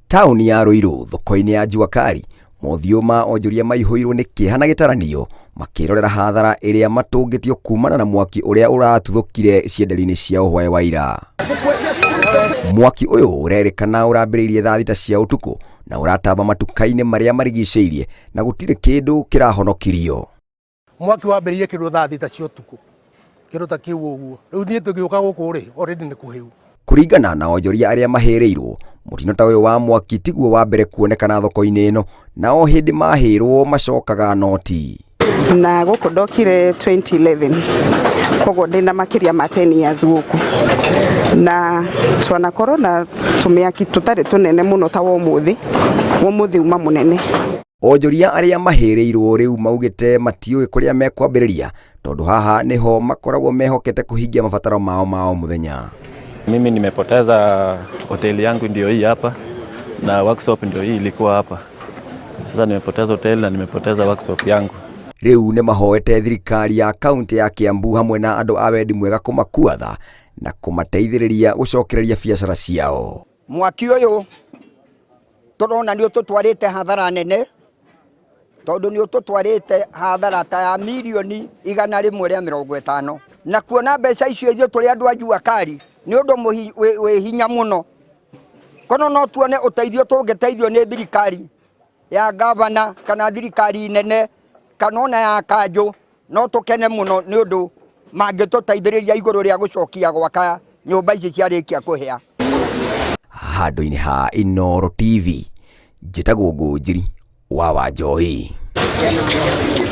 Taũni ya Ruiru thoko-inĩ ya Jua Kali, mothiũ ma onjoria maihũirwo nĩ kĩeha na gĩtaranio makĩrorera hathara ĩrĩa matũngĩtio kumana na mwaki ũrĩa ũratuthũkire cienderio-inĩ ciao hwaĩ wa ira. Mwaki ũyũ ũrerĩkana ũrambĩrĩirie thaa 6 cia ũtukũ na ũratamba matuka-inĩ marĩa marigicĩirie na gũtirĩ kĩndũ kĩrahonokirio. Mwaki wambĩrĩirie kĩndũ thaa 6 cia ũtukũ, kĩndũ ta kĩu ũguo. Rĩu niĩ tũgĩũka gũkũ rĩ, already nĩ kũhĩu. Kũringana na onjoria arĩa mahĩrĩirwo, mũtino ta ũyũ wa mwaki tiguo wa mbere kuonekana thoko-inĩ ĩno, na o hĩndĩ mahĩrwo macokaga noti. Na gũkũ ndokire 2011, koguo ndĩna makĩria ma 10 years gũkũ, na twanakorwo na tũmĩaki tũtarĩ tũnene mũno ta wa ũmũthĩ. Wa ũmũthĩ uma mũnene. Onjoria arĩa mahĩrĩirwo rĩu maugĩte matiũĩ kũrĩa mekwambĩrĩria tondũ haha nĩho makoragwo mehokete kũhingia mabataro mao ma o mũthenya. Mimi nimepoteza hoteli yangu ndio hii hapa na workshop ndio hii ilikuwa hapa. Sasa nimepoteza hoteli na nimepoteza workshop yangu. Rĩu nĩ mahoete thirikari ya kaunti ya Kiambu hamwe na andũ a wendi mwega kũmakua tha na kũmateithĩrĩria gũcokereria biacara ciao. Mwaki ũyũ tũrona nĩ ũtũtwarĩte hathara nene, tondũ nĩ ũtũtwarĩte hathara ta ya 150,000,000. Na kuona mbeca icio ithuĩ tũrĩ andũ a Jua Kali nĩ ũndũ wĩ hinya mũno. Kono no tuone ũteithio tũngĩteithio nĩ thirikari ya gavana kana thirikari nene kana ona ya kanjũ, no tũkene mũno nĩ ũndũ mangĩtũteithĩrĩria igũrũ rĩa gũcokia gwaka nyũmba ici ciarĩkia kũhĩa. Handũ-inĩ ha Inooro TV, njĩtagwo Ngũnjiri wa Wanjohi.